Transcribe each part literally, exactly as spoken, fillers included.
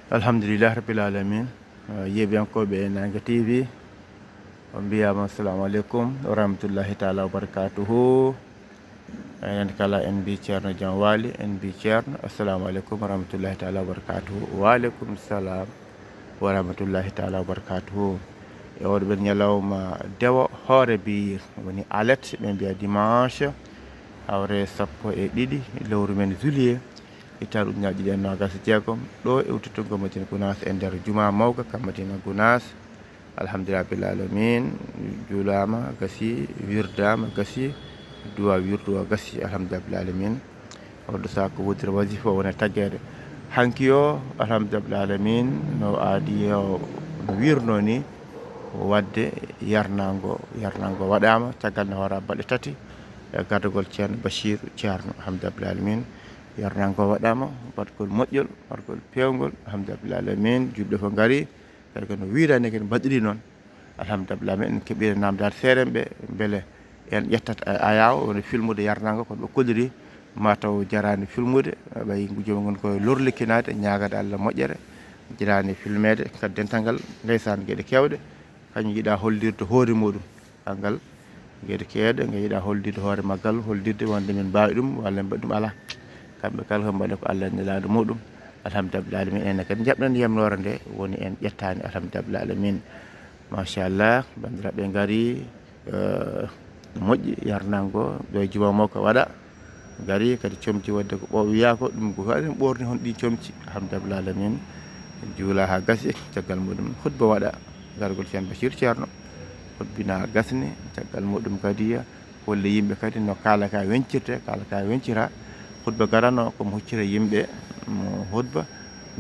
Alhamdulillah Rabbil Alamin. Eh, yeeɓiyankooɓe Naange T V, on mbiyaama assalamu aleykum wa rahmatullahi taala wa barakatuhu. Enen kala en mbi ceerno jam waali, en mbi ceerno assalamu aleykum wa rahmatullahi taala wa barakatuhu. Wa aleykum salam wa rahmatullahi taala wa barakatuhu. E oɗo ɓen ñalawma dewo hoore biyir, woni alet, ɓe mbiya dimanche, hawre sappo e ɗiɗi lewru men juillet, hitaande ujunaaji ɗiɗi e noogaas e jeegom, ɗo e udditugol Madina Gunaas e nder juma mawga ka Madina Gunaas. Alhamdulillah bil alamin, juulaama gasi, wirdaama gasi, duwa wirdu o gasi, alhamdulillah bil alamin. Oɗo saha ko woodiri wasifa wona taggeede. Hanki o, alhamdulillah bil alamin, no aadi o no wirno ni, wadde yarnango, yarnango waɗaama, caggal nde hoora balɗe tati, e gardagol Ceerno Bachir Ceerno, alhamdulillah bil alamin. Yarnango waɗaama, waɗgol moƴƴol, waɗgol peewngol, alhamdulillah bil alamin, julɓe fof ngari, kadi kono wiiraani kadi mbaɗiri noon. Alhamdulillah, en keɓii naamndaade seerenɓe, mbele en ƴettat a-, ayaawo woni filmude yarnango, kono ɓe kolliri, ma taw jaraani filmude, ɓay joomum ngon koye lorlikkinaade, ñaagade Allah moƴƴere, jaraani filmeede, kadi dental ngal, ndeysaan, geɗe keewɗe, kañum yiɗa hollirde hoore muɗum. Kanngal, geɗe keewɗe, nge yiɗa hollirde hoore maggal, hollirde wonde min mbaawi ɗum, walla min mbaɗi ɗum, alaa. Kamɓe kala ko mbaɗi ko Allah e Nelaaɗo muɗum. Alhamdulillah, min enen kadi njaɓɗen yamnoore nde, woni en ƴettaani, alhamdulillah alamin. Machallah, banndiraaɓe ngari, eh, no moƴƴi, yarnango ɗo e juma makko waɗa. Ngari kadi comci wadde ko ɓo-, wiyaa ko ɗum ko haɗen ɓorni hon ɗin comci. Alhamdulillah alamin. Juula haa gasi, caggal muɗum hutba waɗa, gargol Ceerno Bachir Ceerno. Hutbina haa gasni, caggal muɗum kadi holle yimɓe kadi no kaala ka wencirte, kaala ka wencira. Hutba garano ko mo huccira yimɓe, mo hutba.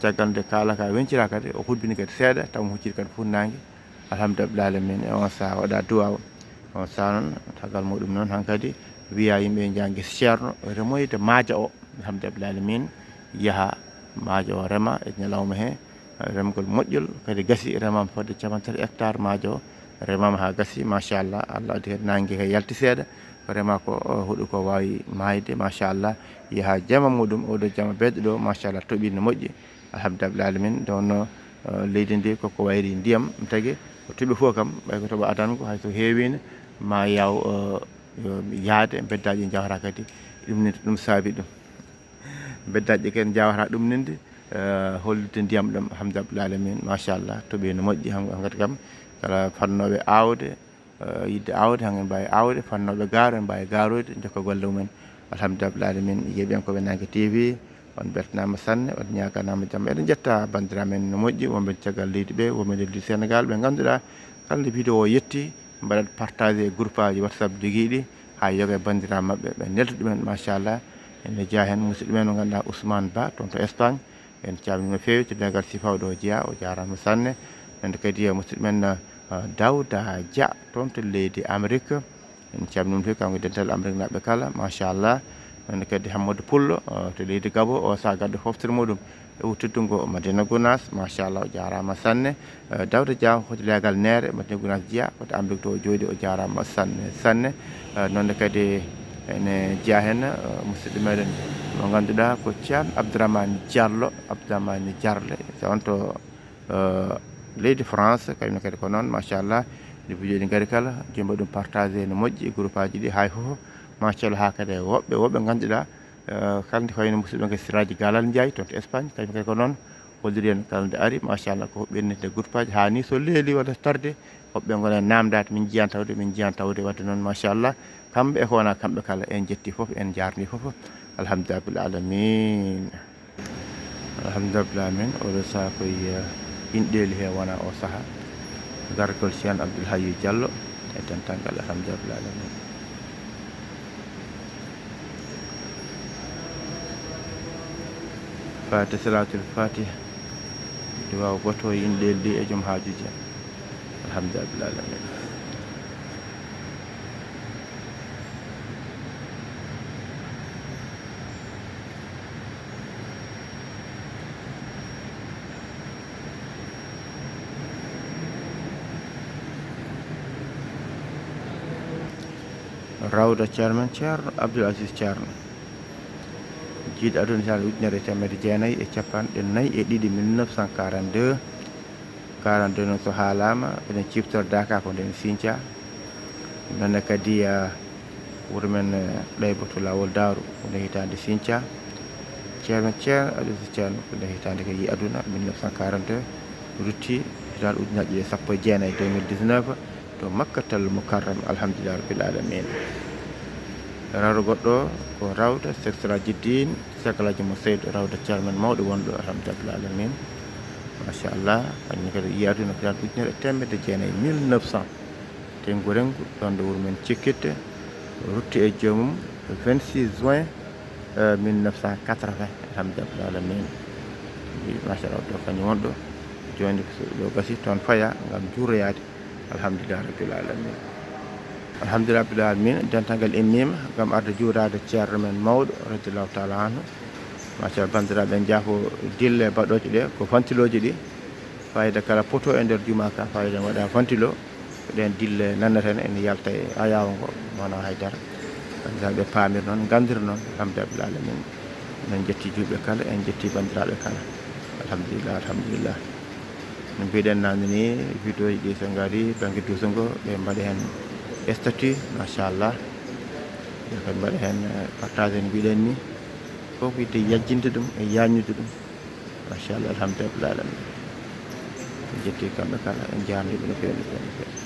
Caggal nde kaala ka wencira kadi, o hutbini kadi seeɗa, taw mo hucciri kadi funnaange. Alhamdulillah alamin, e on saha waɗa duwaaw. On saha noon, tagal muɗum noon hankadi, wiya yimɓe njangi ceerno, remoyde maaja o. Alhamdulillah alamin, yaha maaja o rema e ñalawma he, remgol moƴƴol, kadi gasi remama fodde cappanɗe tati hectare maaja o, remama ha gasi, machallah, Allah addi kadi nangue he yalti seeɗa, ko rema ko, o huɗo ko wawi maayde, machallah, yaha jama muɗum, oɗo jama bedɗo ɗo, machallah, toɓi no moƴƴi. Alhamdulillah alamin, nde wonno, eh, leydi ndi koko wayri ndiyam tagi, ko toɓi fof kam, ɓay ko toɓo adango, hayso heewino, ma yaw, eh, yo yaade, beddaaji jawata kadi, ɗum ni, ɗum saabi ɗum. Beddaaji ken jawata ɗum ninde, eh, hollitde ndiyam ɗam, alhamdulillah alamin, machallah, toɓi no moƴƴi, han-, hankadi kam, kala fannooɓe aawde, eh, yiɗde aawde, han en mbaawi aawde, fannooɓe gaaro, en mbaawi gaaroyde, jokka golle mumen. Alhamdulillah alamin, yeeɓiyankooɓe Naange T V, on beltanaama sanne, on ñaaganama jam. Eɗen njetta banndiraaɓe men no moƴƴi, wonɓe caggal leydi ɓe, wonɓe nder leydi Sénégal, ɓe ngannduɗaa, kala nde vidéo o yetti, mbaɗat partagé e groupe aji WhatsApp jogiiɗi, haa yoga e banndiraaɓe maɓɓe, ɓe nelda ɗumen, machallah. Ene jeyaa heen musidɗo men mo ngannduɗaa Ousmane Ba, toon to Espagne. En calminii no feewi, to denndaangal Sifaaw ɗo jeyaa, o jaaraama sanne. Nande kadi e musidɗo men, eh, Dawda Dia, toon to leydi Amérique. En calminii mo feewi, kanko e dental Amérique naaɓe kala, machallah. Nande kadi Hammadou Pullo, eh, to leydi Gabo, o saha gaddo foftere muɗum e teddungal Madina Gounass, machallah, o jaaraama sanne. Eh, Dawda Dia, ko to leegal Neere, Madina Gounass jeyaa, ko to Amérique to o jooɗi, o jaaraama sanne, sanne. Eh, noon ne kadi ene jeyaa heen, eh, musidɗo meɗen mo ngannduɗaa ko Thiam Abdourahmane Diallo, Abdourahmane Diarle, so on to, eh, leydi France, kañum kadi ko noon, machallah. Nde vidéo ɗi ngari kala, joomum mbaɗi ɗum partagé no moƴƴi e groupe aji ɗi, hay fof, machallah, haa kadi woɓɓe, woɓɓe ngannduɗaa, eh, kala nde ko wayno musidɗo men Siraji Galal Ndiaye, toon to Espagne, kañum kadi ko noon, holliri en kala nde ari, machallah, ko huɓɓinirde groupe aji, haa ni so leeli walla so tarde, woɓɓe ngona e naamndaade, min njiyan tawde, min njiyan tawde, wadde noon, machallah, kamɓe e ko wona kamɓe kala, en njetti fof, en njaarni fof, alhamdulillah alamin. Alhamdulillah alamin, oɗo saha koye, eh, inɗeeli he wona o saha. Gargol Ceerno Abdoul Hayyu Diallo e dental ngal, alhamdulillah alamin. Fatiha, salatul fatiha, duwaaw goto e inɗeeli ɗi e joom haajuji en. Alhamdulillah alamin. Rawda Ceerno men Ceerno Abdoul Aziz Ceerno. Jiiɗo aduna hitaande ujunere e teemedde jeenayi e cappanɗe nayi e ɗiɗi, mille neuf cent quarante-deux. Quarante-deux noon so haalaama, enen ciftordaaka ko nden Sinca. Noon ne kadi, ah, wuro men, eh, Ɗayba to Laawol Daaru, ko nden hitaande Sinca. Ceerno Ceerno Aliou Sow Ceerno, ko nden hitaande kadi yii aduna, mille neuf cent quarante-deux, rutti hitaande ujunnaji ɗiɗi e sappo e jeenayi, deux mille dix-neuf, to Makkatal Mukarram, alhamdulillahi rabbil alamin. Rawɗo goɗɗo ko Rawda Seex Sirajiddin, Seex Alhaji mo Seydu Rawda, ceerno men mawɗo wonɗo, alhamdulillahi rabbil alamin. Machallah, kañum kadi yii aduna ko hitaande ujunere e teemedde jeenayi, mille neuf cent. Teŋgu rengu ɗon ɗo wuro men Cikkitte, rutti e joomum vingt-six juin, eh, mille neuf cent quatre-vingts, alhamdulillahi rabbil alamin. Wi, machallah, ɗo kañum wonɗo, jooni ko so ɗo gasi toon faya ngam juuroyaade. Alhamdulillahi rabbil alamin. Alhamdulillahi rabbil alamin, dental ngal immiima ngam arde juuraade ceerno men mawɗo, radiyallahu taala anhu. Machallah, banndiraaɓe, en njaafo dille baɗooje ɗe, ko fantilooji ɗi. Fayida kala poto e nder juma ka, fayida waɗa fantilo. Ko ɗen dille nannata en, ene yalta e ayawo ngo, wona haydara. Banndiraaɓe paamir noon, nganndira noon, alhamdulillahi rabbil alamin. En njetti juulɓe kala, en njetti banndiraaɓe kala. Alhamdulillah, alhamdulillah. No mbiɗen naane ni, vidéo ji ɗi so ngari, bannge duuso ngo, ɓe mbaɗa heen statut, machallah. Ɓe kadi mbaɗa heen, eh, partage no mbiɗen ni. Fof ko yiɗde yajjinde ɗum e yaañnude ɗum. Machallah, alhamdulillahi rabbil alamin. En njetti kamɓe kala, en njaarnii ɓe no feewi, no feewi, no feewi.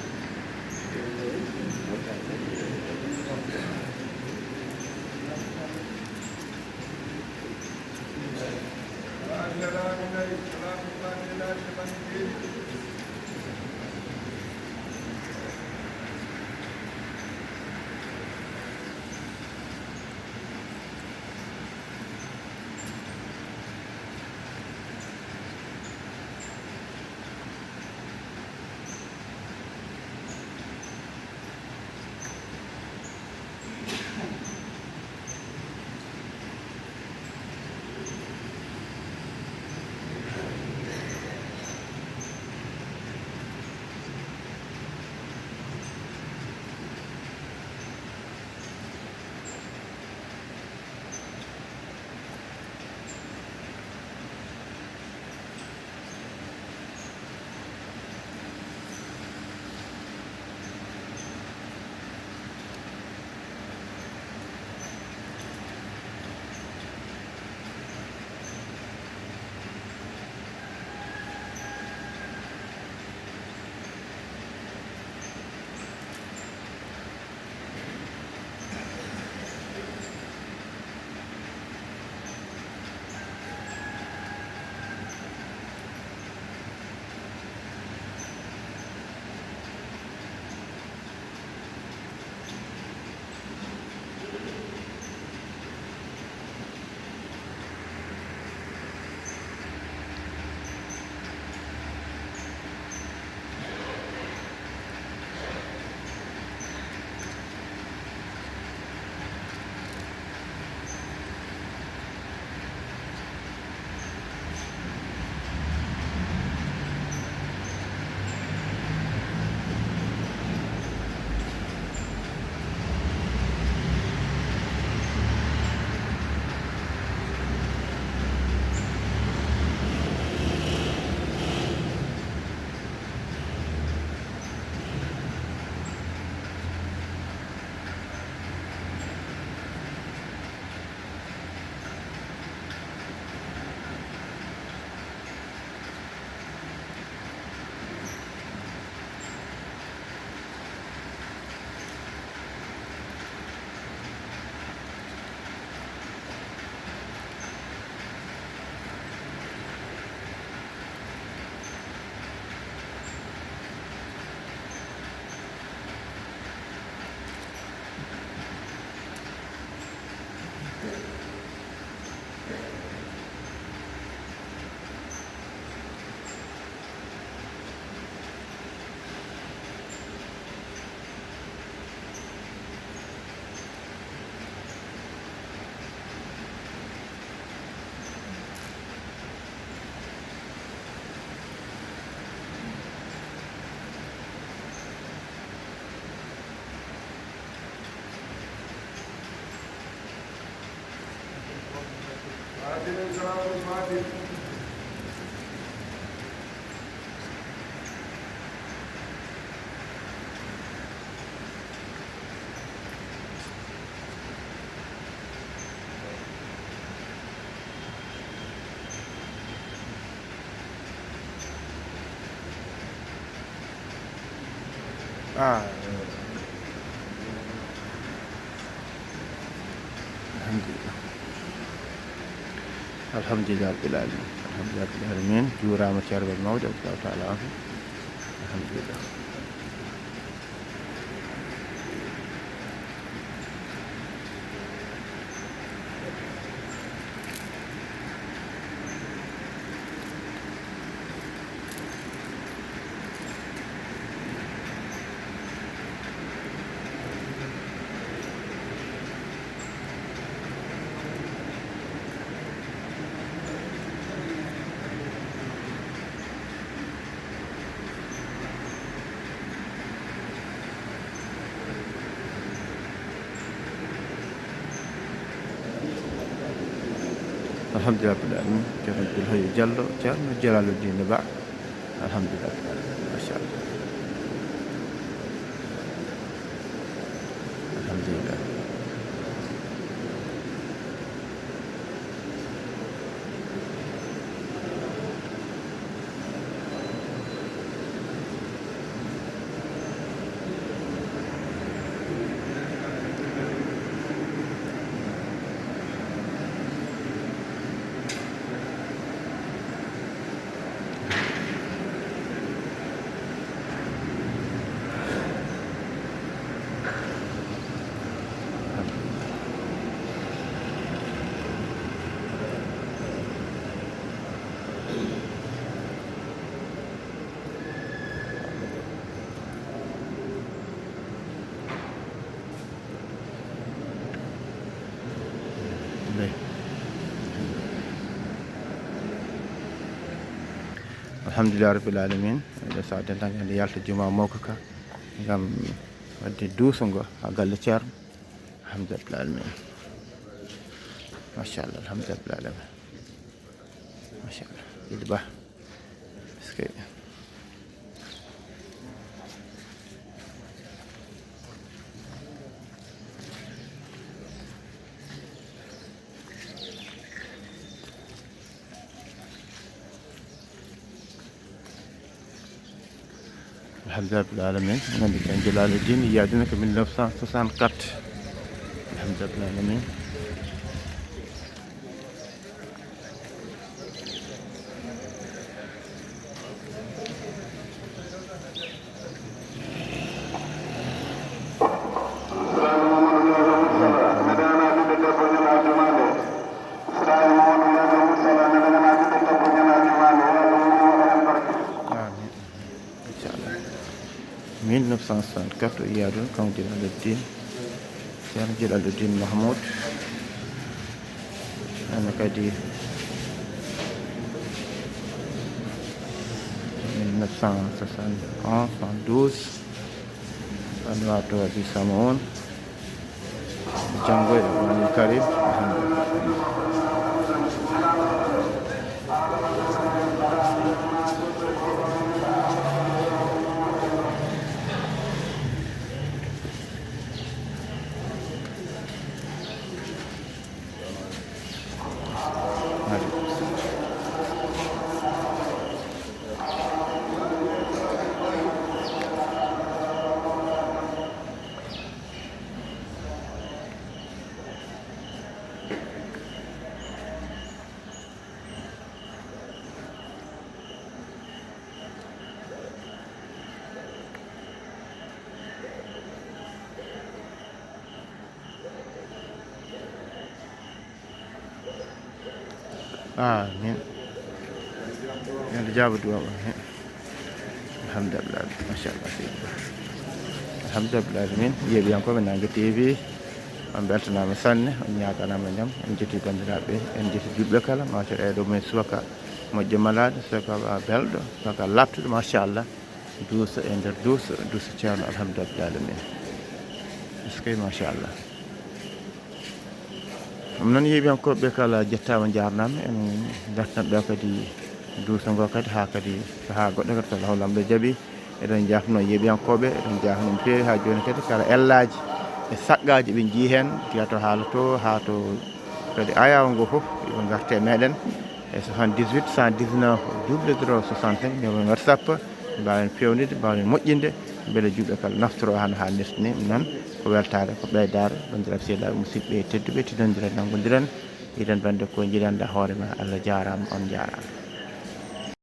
Ah. Alhamdulillah. Alhamdulillah rabbil alamin. Alhamdulillah rabbil alamin. Juuraama ceerno men mawɗo, radiyallahu taala anhu. Alhamdulillah. Alhamdulillah rabbil alamin. Ceerno Abdoul Hayyu Diallo, Ceerno Jalaluddin Ba. Alhamdulillah rabbil alamin. Machallah. Alhamdulillah. Alhamdulillah rabbil alamin. Nde sa dental nde yalta juma mawka ka ngam wadde duusungo ha galle Ceerno. Alhamdulillah rabbil alamin. Machallah, alhamdulillah rabbil alamin. Machallah. Idi Ba. Parce que Alhamdulillah rabbil alamin. Nandi kan Jalaluddin, yaadina ko mille neuf cent soixante-quatre. Alhamdulillah rabbil alamin. Amin. Inchallah. Mille neuf cent soixante-quatre, o yiya ɗon, kanko Jalaluddin, Ceerno Jalaluddin Mahmoud. Hannde kadi mille neuf cent soixante et onze, soixante-douze, Anwar Touadéra Samoun. Janngo e Qur'aanul Kariim. Amin. Yo Allah jaabo du'a on he. Alhamdulillah. Machallah, seydi Ba. Alhamdulillah, min yeeɓiyankooɓe Nangue T V, on mbeltanaama sanne, on ñaaganaama jam, en njetti banndiraaɓe, en njetti juulɓe kala, machallah, eɗo men subaka moƴƴo malaaɗo, subaka belɗo, subaka laaɓtuɗo, machallah. Duuso e nder duuso, duuso Ceerno, alhamdulillah rabbil alamin. Est-ce que, machallah. Ɗum noon, yeeɓiyankooɓe kala, jettaama, njaarnaama. En ngartan ɗo kadi duuso ngo kadi haa kadi sahaa goɗɗo kadi, so Law Lamɗo jaɓi. Eɗen njaafno yeeɓiyankooɓe, eɗen njaafno no feewi. Haa jooni kadi, kala ellaaji e saqqaaji ɓe njii heen, diga to haala to haa to kadi ayaawo ngo fof, yo ngarte e meɗen e soixante-dix-huit, cent dix-neuf, double zéro soixante-cinq, numéro WhatsApp, mbaawen feewnude, mbaawen moƴƴinde, mbele juulɓe kala naftoro hano haanirta ni. Ɗum noon ko weltaare, ko ɓeydaare, banndiraaɓe seeɗa, musidɓe tedduɓe, tinondiren, nanngondiren, eɗen bannde ko njiɗanɗa hoore ma. Allah jaaraama, on njaaraama.